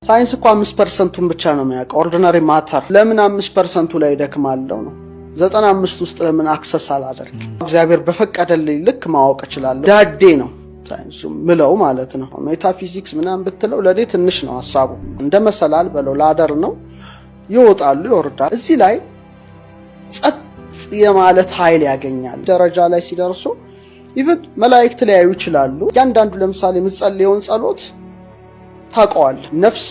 ሳይንስ እኮ 5%ኡን ብቻ ነው የሚያውቀው። Ordinary matter ለምን 5%ኡ ላይ ደክማለው ነው። 95 ውስጥ ለምን access አላደርግ? እግዚአብሔር በፈቀደልኝ ልክ ማወቅ እችላለሁ። ዳዴ ነው ሳይንሱ ምለው ማለት ነው። ሜታፊዚክስ ምናምን ብትለው ለእኔ ትንሽ ነው ሀሳቡ። እንደ መሰላል በለው ladder ነው። ይወጣሉ፣ ይወርዳል። እዚህ ላይ ጸጥ የማለት ኃይል ያገኛል። ደረጃ ላይ ሲደርሱ even መላእክት ሊያዩ ይችላሉ። እያንዳንዱ ለምሳሌ የምትጸልየውን ጸሎት ታውቀዋል። ነፍስ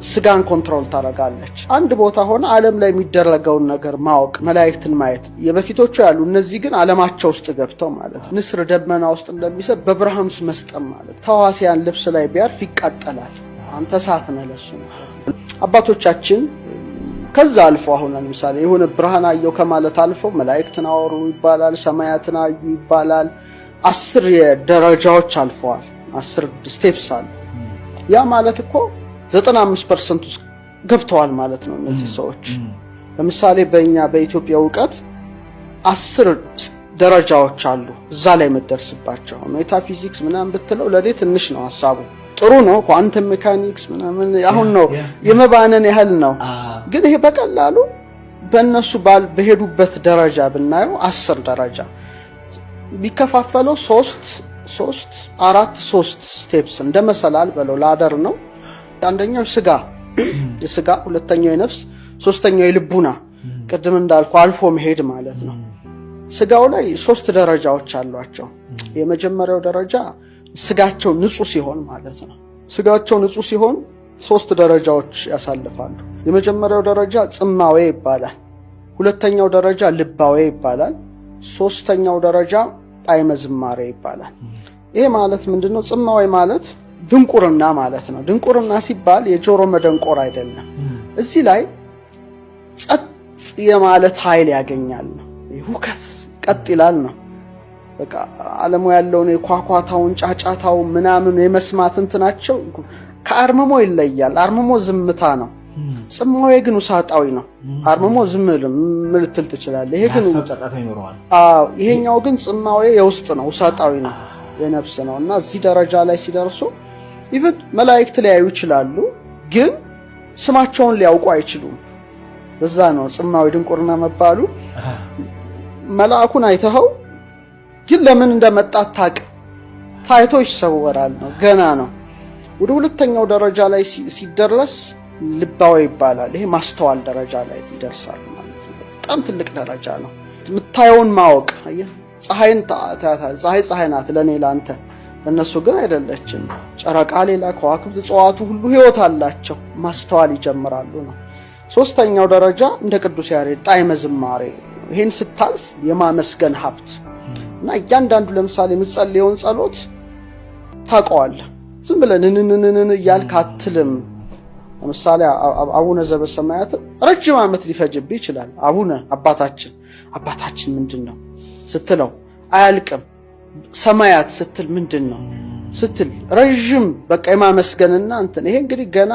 ስጋን control ታደርጋለች። አንድ ቦታ ሆነ ዓለም ላይ የሚደረገውን ነገር ማወቅ፣ መላእክትን ማየት የበፊቶቹ ያሉ፣ እነዚህ ግን ዓለማቸው ውስጥ ገብተው ማለት ነው። ንስር ደመና ውስጥ እንደሚሰብ በብርሃን ውስጥ መስጠም ማለት፣ ተዋሲያን ልብስ ላይ ቢያርፍ ይቃጠላል። አንተ እሳት ነህ ለሱ ማለት ነው። አባቶቻችን ከዛ አልፎ አሁን ለምሳሌ የሆነ ብርሃን አየው ከማለት አልፎ መላእክትን አወሩ ይባላል፣ ሰማያትን አዩ ይባላል። 10 ደረጃዎች አልፈዋል። 10 steps አሉ። ያ ማለት እኮ 95% ውስጥ ገብተዋል ማለት ነው እነዚህ ሰዎች። ለምሳሌ በእኛ በኢትዮጵያ እውቀት 10 ደረጃዎች አሉ እዛ ላይ የምትደርስባቸው። ሜታፊዚክስ ምናምን ብትለው ለእኔ ትንሽ ነው ሀሳቡ። ጥሩ ነው፣ quantum mechanics ምናምን አሁን ነው የመባነን ያህል ነው። ግን ይሄ በቀላሉ በእነሱ በሄዱበት ደረጃ ብናየው 10 ደረጃ ቢከፋፈለው ሶስት ሶስት አራት ሶስት steps እንደ መሰላል በለው ladder ነው። አንደኛው ስጋ የስጋ፣ ሁለተኛው የነፍስ፣ ሶስተኛው የልቡና፣ ቅድም እንዳልኩ አልፎ መሄድ ማለት ነው። ስጋው ላይ ሶስት ደረጃዎች አሏቸው። የመጀመሪያው ደረጃ ስጋቸው ንጹህ ሲሆን ማለት ነው። ስጋቸው ንጹህ ሲሆን ሶስት ደረጃዎች ያሳልፋሉ። የመጀመሪያው ደረጃ ጽማዌ ይባላል። ሁለተኛው ደረጃ ልባዌ ይባላል። ሶስተኛው ደረጃ ጣዕመ ዝማሬ ይባላል። ይሄ ማለት ምንድነው? ጽማዌ ማለት ድንቁርና ማለት ነው። ድንቁርና ሲባል የጆሮ መደንቆር አይደለም። እዚህ ላይ ጸጥ የማለት ኃይል ያገኛል ነው። ሁከት ቀጥ ይላል ነው። በቃ ዓለሙ ያለውን የኳኳታውን ጫጫታውን ምናምን የመስማት እንትናቸው ከአርምሞ ይለያል። አርምሞ ዝምታ ነው። ጽማዌ ግን ውሳጣዊ ነው። አርምሞ ዝም ልትል ትችላለህ። ይሄ ግን አዎ፣ ይሄኛው ግን ጽማዌ የውስጥ ነው፣ ውሳጣዊ ነው፣ የነፍስ ነው። እና እዚህ ደረጃ ላይ ሲደርሱ even መላእክት ሊያዩ ይችላሉ፣ ግን ስማቸውን ሊያውቁ አይችሉም። በዛ ነው ጽማዊ ድንቁርና መባሉ። መልአኩን አይተኸው ግን ለምን እንደመጣ አታውቅም። ታይቶ ይሰወራል ነው፣ ገና ነው። ወደ ሁለተኛው ደረጃ ላይ ሲደረስ ልባዊ ይባላል። ይሄ ማስተዋል ደረጃ ላይ ይደርሳሉ ማለት ነው። በጣም ትልቅ ደረጃ ነው። የምታየውን ማወቅ። አየህ፣ ፀሐይን ፀሐይ ፀሐይ ናት ለእኔ ለአንተ፣ እነሱ ግን አይደለችም። ጨረቃ ሌላ፣ ከዋክብት፣ እጽዋቱ ሁሉ ህይወት አላቸው። ማስተዋል ይጀምራሉ ነው። ሶስተኛው ደረጃ እንደ ቅዱስ ያሬድ ጣዕመ ዝማሬ። ይህን ስታልፍ የማመስገን ሀብት እና እያንዳንዱ ለምሳሌ የምትጸልየውን ጸሎት ታውቀዋለህ። ዝም ብለህ ንንንንን እያልክ አትልም። ለምሳሌ አቡነ ዘበሰማያት ረጅም ዓመት ሊፈጅብህ ይችላል። አቡነ አባታችን፣ አባታችን ምንድን ነው ስትለው አያልቅም። ሰማያት ስትል ምንድን ነው ስትል ረዥም በቃ የማመስገንና እንትን። ይሄ እንግዲህ ገና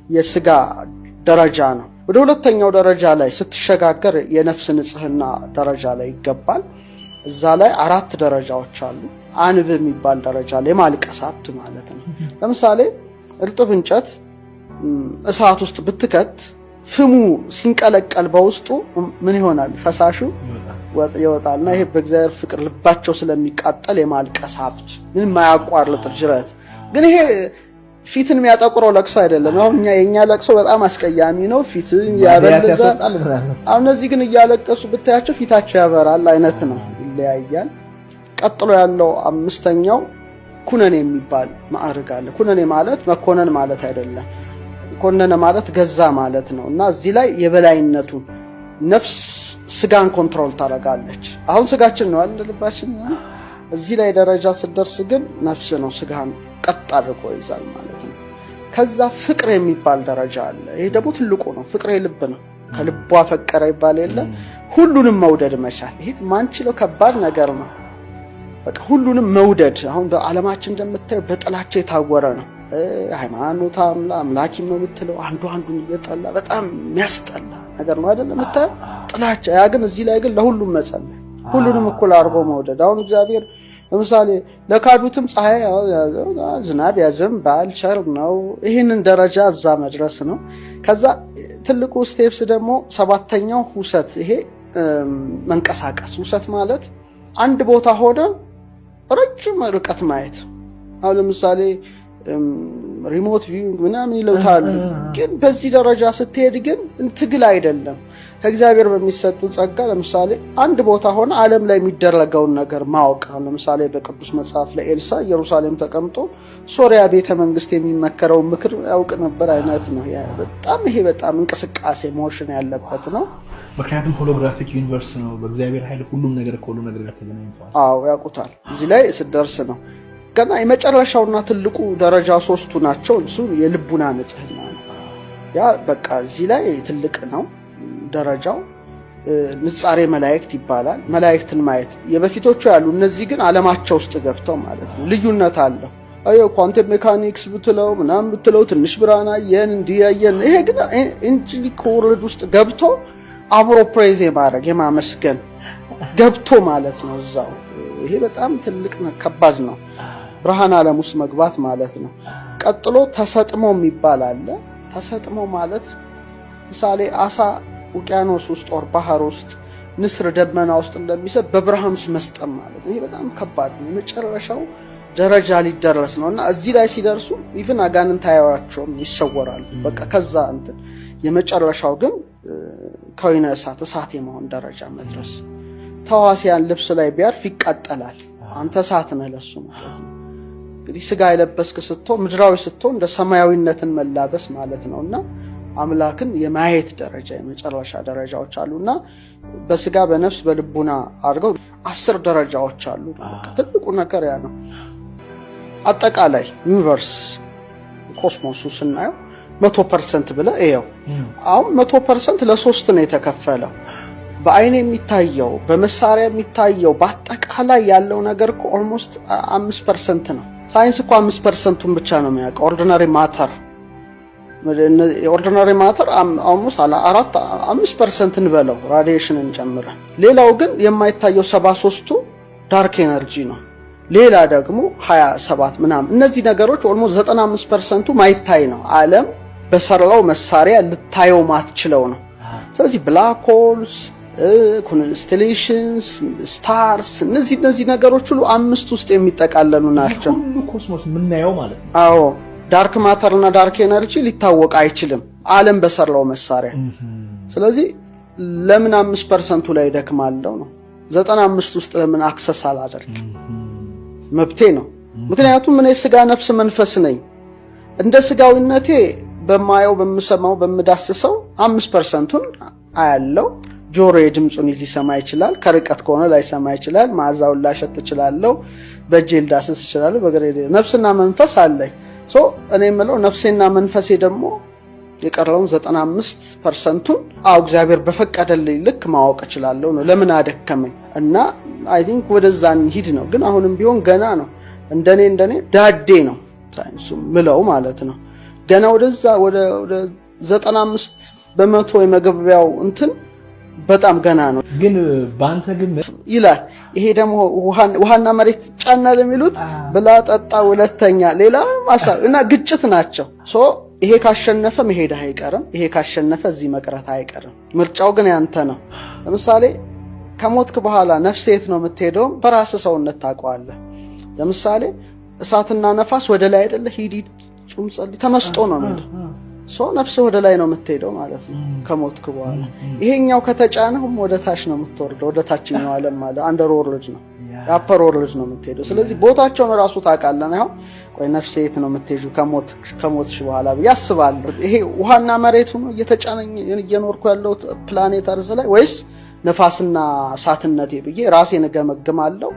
የስጋ ደረጃ ነው። ወደ ሁለተኛው ደረጃ ላይ ስትሸጋገር የነፍስ ንጽህና ደረጃ ላይ ይገባል። እዛ ላይ አራት ደረጃዎች አሉ። አንብ የሚባል ደረጃ ላይ የማልቀስ ሀብት ማለት ነው። ለምሳሌ እርጥብ እንጨት እሳት ውስጥ ብትከት ፍሙ ሲንቀለቀል በውስጡ ምን ይሆናል? ፈሳሹ ይወጣል። እና ይሄ በእግዚአብሔር ፍቅር ልባቸው ስለሚቃጠል የማልቀስ ሀብት፣ ምንም የማያቋርጥ ጅረት። ግን ይሄ ፊትን የሚያጠቁረው ለቅሶ አይደለም። አሁን እኛ የኛ ለቅሶ በጣም አስቀያሚ ነው፣ ፊትን ያበልዛል። አሁን እነዚህ ግን እያለቀሱ ብታያቸው ፊታቸው ያበራል አይነት ነው፣ ይለያያል። ቀጥሎ ያለው አምስተኛው ኩነኔ የሚባል ማዕርግ አለ። ኩነኔ ማለት መኮነን ማለት አይደለም። ኮነነ ማለት ገዛ ማለት ነው። እና እዚህ ላይ የበላይነቱን ነፍስ ስጋን control ታደርጋለች። አሁን ስጋችን ነው አይደል ልባችን። እዚህ ላይ ደረጃ ስትደርስ ግን ነፍስ ነው ስጋን ቀጥ አድርጎ ይዛል ማለት ነው። ከዛ ፍቅር የሚባል ደረጃ አለ። ይሄ ደግሞ ትልቁ ነው። ፍቅር የልብ ነው። ከልቧ ፈቀረ ይባል የለ፣ ሁሉንም መውደድ መቻል። ይሄ ማንችለው ከባድ ነገር ነው። በቃ ሁሉንም መውደድ። አሁን በዓለማችን እንደምታየው በጥላቻ የታወረ ነው። ሃይማኖት አምላኪም ነው የምትለው አንዱ አንዱን እየጠላ በጣም የሚያስጠላ ነገር ነው አይደለም የምታየው ጥላቻ። ያ ግን እዚህ ላይ ግን ለሁሉም መጸለይ፣ ሁሉንም እኩል አድርጎ መውደድ። አሁን እግዚአብሔር ለምሳሌ ለካዱትም ፀሐይ ዝናብ ያዘንባል፣ ቸር ነው። ይህንን ደረጃ እዛ መድረስ ነው። ከዛ ትልቁ steps ደግሞ ሰባተኛው ሁሰት፣ ይሄ መንቀሳቀስ። ሁሰት ማለት አንድ ቦታ ሆነ ረጅም ርቀት ማየት። አሁን ለምሳሌ remote viewing ምናምን ይለውታሉ። ግን በዚህ ደረጃ ስትሄድ ግን ትግል አይደለም። ከእግዚአብሔር በሚሰጥ ጸጋ ለምሳሌ አንድ ቦታ ሆነ ዓለም ላይ የሚደረገውን ነገር ማወቅ። አሁን ለምሳሌ በቅዱስ መጽሐፍ ላይ ኤልሳ ኢየሩሳሌም ተቀምጦ ሶሪያ ቤተ መንግስት የሚመከረውን ምክር ያውቅ ነበር አይነት ነው። በጣም ይሄ በጣም እንቅስቃሴ motion ያለበት ነው። ምክንያቱም holographic universe ነው። በእግዚአብሔር ኃይል ሁሉም ነገር ከሁሉም ነገር ጋር ተገናኝተዋል። አዎ፣ ያውቁታል። እዚህ ላይ ስደርስ ነው ገና የመጨረሻውና ትልቁ ደረጃ ሶስቱ ናቸው። እሱ የልቡና ንጽህና ነው። ያ በቃ እዚህ ላይ ትልቅ ነው ደረጃው። ንጻሬ መላእክት ይባላል። መላእክትን ማየት የበፊቶቹ ያሉ፣ እነዚህ ግን ዓለማቸው ውስጥ ገብተው ማለት ነው። ልዩነት አለው። አዮ quantum mechanics ብትለው ምናምን ብትለው ትንሽ ብርሃን አየን እንዲህ አየን። ይሄ ግን angelic world ውስጥ ገብቶ አብሮ praise የማድረግ፣ የማመስገን ገብቶ ማለት ነው እዛው። ይሄ በጣም ትልቅ ከባድ ነው። ብርሃን ዓለም ውስጥ መግባት ማለት ነው። ቀጥሎ ተሰጥሞ የሚባል አለ። ተሰጥሞ ማለት ምሳሌ አሳ ውቅያኖስ ውስጥ or ባህር ውስጥ፣ ንስር ደመና ውስጥ እንደሚሰጥ በብርሃን ውስጥ መስጠም ማለት ነው። ይሄ በጣም ከባድ ነው። የመጨረሻው ደረጃ ሊደረስ ነው እና እዚህ ላይ ሲደርሱ even አጋንንት አያዩዋቸውም፣ ይሰወራሉ። በቃ ከዛ እንትን የመጨረሻው ግን ከወይነ እሳት እሳት የመሆን ደረጃ መድረስ። ተዋሲያን ልብስ ላይ ቢያርፍ ይቃጠላል። አንተ እሳት ነህ ለሱ ማለት ነው። እንግዲህ ስጋ የለበስክ ስትሆን፣ ምድራዊ ስትሆን እንደ ሰማያዊነትን መላበስ ማለት ነው እና አምላክን የማየት ደረጃ የመጨረሻ ደረጃዎች አሉ እና በስጋ፣ በነፍስ፣ በልቡና አድርገው 10 ደረጃዎች አሉ። ትልቁ ነገር ያ ነው። አጠቃላይ universe cosmos ኡ ስናየው 100% ብለህ እየው። አሁን 100% ለሶስት ነው የተከፈለው። በአይን የሚታየው፣ በመሳሪያ የሚታየው፣ በአጠቃላይ ያለው ነገር እኮ almost 5% ነው። ሳይንስ እኮ 5% ኡን ብቻ ነው የሚያውቀው። Ordinary matter almost 4 5% እንበለው radiation ን ጨምረን። ሌላው ግን የማይታየው 73ቱ dark energy ነው። ሌላ ደግሞ 27 ምናምን፣ እነዚህ ነገሮች almost 95% ኡ ማይታይ ነው። ዓለም በሰራው መሳሪያ ልታየው ማትችለው ነው። ስለዚህ black holes፣ constellations፣ stars እነዚህ ነገሮች ሁሉ አምስት ውስጥ የሚጠቃለሉ ናቸው። ሁሉ cosmos የምናየው ማለት ነው። አዎ፣ dark matter እና dark energy ሊታወቅ አይችልም ዓለም በሰራው መሳሪያ። ስለዚህ ለምን 5% ኡ ላይ ደክማለው ነው። 95 ውስጥ ለምን access አላደርግ? መብቴ ነው። ምክንያቱም እኔ ስጋ፣ ነፍስ፣ መንፈስ ነኝ። እንደ ስጋዊነቴ በማየው፣ በምሰማው፣ በምዳስሰው 5% ኡን አያለው። ጆሮዬ ድምፁን ሊሰማ ይችላል። ከርቀት ከሆነ ላይሰማ ይችላል። መዓዛውን ላሸት እችላለሁ። በእጄ ልዳስስ እችላለሁ። በእግሬ ነፍስና መንፈስ አለኝ። So እኔ የምለው ነፍሴና መንፈሴ ደግሞ የቀረውን 95% ኡን አዎ እግዚአብሔር በፈቀደልኝ ልክ ማወቅ እችላለሁ ነው። ለምን አደከመኝ? እና I think ወደዛ እንሂድ ነው። ግን አሁንም ቢሆን ገና ነው። እንደኔ ዳዴ ነው ሳይንሱ ምለው ማለት ነው። ገና ወደዛ ወደ 95% የመግቢያው እንትን በጣም ገና ነው። ግን በአንተ ግምት ይላል። ይሄ ደግሞ ውሃና መሬት ጫና ለሚሉት ብላ፣ ጠጣ፣ ሁለተኛ ሌላ ማሳብ እና ግጭት ናቸው። So ይሄ ካሸነፈ መሄድ አይቀርም። ይሄ ካሸነፈ እዚህ መቅረት አይቀርም። ምርጫው ግን ያንተ ነው። ለምሳሌ ከሞትክ በኋላ ነፍስ የት ነው የምትሄደው? በራስህ ሰውነት ታውቀዋለህ። ለምሳሌ እሳትና ነፋስ ወደ ላይ አይደለ? ሂድ ሂድ፣ ጹም፣ ጸልይ፣ ተመስጦ ነው የሚሄደው። So ነፍስ ወደ ላይ ነው የምትሄደው ማለት ነው ከሞትክ በኋላ። ይሄኛው ከተጫነህም ወደ ታች ነው የምትወርደው፣ ወደ ታችኛው ዓለም ማለት underworld ነው፣ upper world ነው የምትሄደው። ስለዚህ ቦታቸውን እራሱ ታውቃለህ። አሁን ቆይ ነፍሴ የት ነው የምትሄጂው ከሞትሽ በኋላ ብዬ አስባለሁ። ይሄ ውሃና መሬቱ ነው እየተጫነኝ እየኖርኩ ያለው planet earth ላይ ወይስ ነፋስና እሳትነቴ ብዬ ራሴን እገመግማለሁ።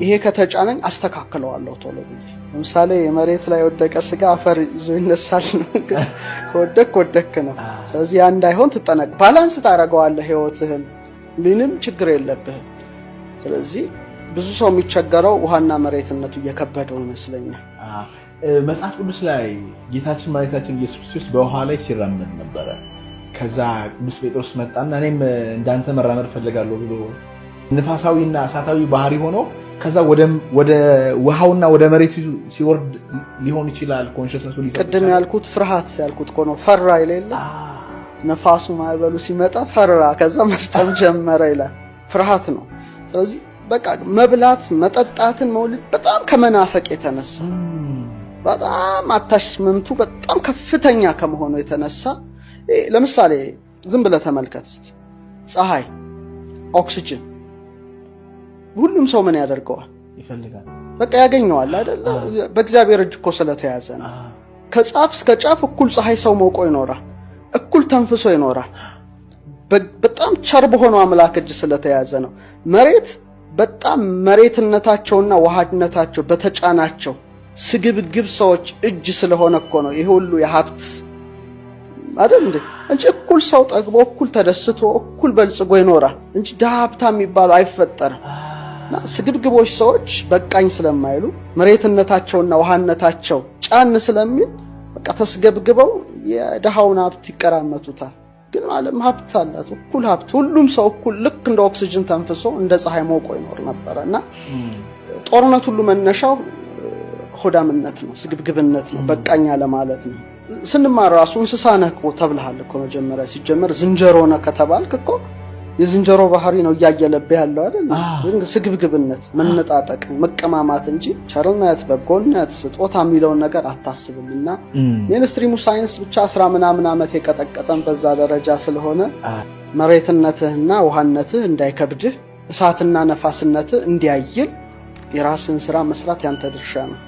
ይሄ ከተጫነኝ አስተካክለዋለሁ ቶሎ ብዬ። ለምሳሌ መሬት ላይ የወደቀ ስጋ አፈር ይዞ ይነሳል። ከወደክ ወደክ ነው። ስለዚህ ያ እንዳይሆን ትጠነቅ፣ balance ታደርገዋለህ ህይወትህን፣ ምንም ችግር የለብህም። ስለዚህ ብዙ ሰው የሚቸገረው ውሃና መሬትነቱ እየከበደው ይመስለኛል። መጽሐፍ ቅዱስ ላይ ጌታችን መድኃኒታችን ኢየሱስ ክርስቶስ በውሃ ላይ ሲራመድ ነበረ። ከዛ ቅዱስ ጴጥሮስ መጣና እኔም እንዳንተ መራመድ ፈልጋለሁ ብሎ ንፋሳዊና እሳታዊ ባህሪ ሆኖ ከዛ ወደ ውሃውና ወደ መሬቱ ሲወርድ ሊሆን ይችላል consciousness ኡ። ቅድም ያልኩት ፍርሃት ያልኩት እኮ ነው። ፈራ ይላል፣ ነፋሱ ማዕበሉ ሲመጣ ፈራ፣ ከዛ መስጠም ጀመረ ይላል። ፍርሃት ነው። ስለዚህ በቃ መብላት መጠጣትን መውለድ በጣም ከመናፈቅ የተነሳ፣ በጣም attachment ኡ በጣም ከፍተኛ ከመሆኑ የተነሳ፣ ለምሳሌ ዝም ብለህ ተመልከት እስቲ፣ ፀሐይ፣ ኦክሲጅን ሁሉም ሰው ምን ያደርገዋል? ይፈልጋል። በቃ ያገኘዋል አይደለ? በእግዚአብሔር እጅ እኮ ስለተያዘ ነው። ከጫፍ እስከ ጫፍ እኩል ፀሐይ ሰው ሞቆ ይኖራል፣ እኩል ተንፍሶ ይኖራል። በጣም ቸር በሆነው አምላክ እጅ ስለተያዘ ነው። መሬት በጣም መሬትነታቸውና ውሃነታቸው በተጫናቸው ስግብግብ ሰዎች እጅ ስለሆነ እኮ ነው ይሄ ሁሉ የሀብት፣ አይደል እንዴ? እንጂ እኩል ሰው ጠግቦ፣ እኩል ተደስቶ፣ እኩል በልጽጎ ይኖራል እንጂ ድሃ ሀብታም የሚባለው አይፈጠርም። እና ስግብግቦች ሰዎች በቃኝ ስለማይሉ፣ መሬትነታቸውና ውሃነታቸው ጫን ስለሚል በቃ ተስገብግበው የድሃውን ሀብት ይቀራመቱታል። ግን ዓለም ሀብት አላት፣ እኩል ሀብት፣ ሁሉም ሰው እኩል ልክ እንደ ኦክሲጅን ተንፍሶ እንደ ፀሐይ ሞቆ ይኖር ነበረ። እና ጦርነት ሁሉ መነሻው ሆዳምነት ነው፣ ስግብግብነት ነው፣ በቃኝ አለማለት ነው። ስንማር ራሱ እንስሳ ነህ እኮ ተብለሃል እኮ። መጀመሪያ ሲጀመር ዝንጀሮ ነህ ከተባልክ እኮ የዝንጀሮ ባህሪ ነው እያየለብህ ያለው፣ አይደል? ስግብግብነት፣ መነጣጠቅ፣ መቀማማት እንጂ ቸርነት፣ በጎነት፣ ስጦታ የሚለውን ነገር አታስብም። እና mainstream ኡ ሳይንስ ብቻ 10 ምናምን ዓመት የቀጠቀጠን በዛ ደረጃ ስለሆነ መሬትነትህና ውሃነትህ እንዳይከብድህ፣ እሳትና ነፋስነትህ እንዲያይል የራስን ስራ መስራት ያንተ ድርሻ ነው።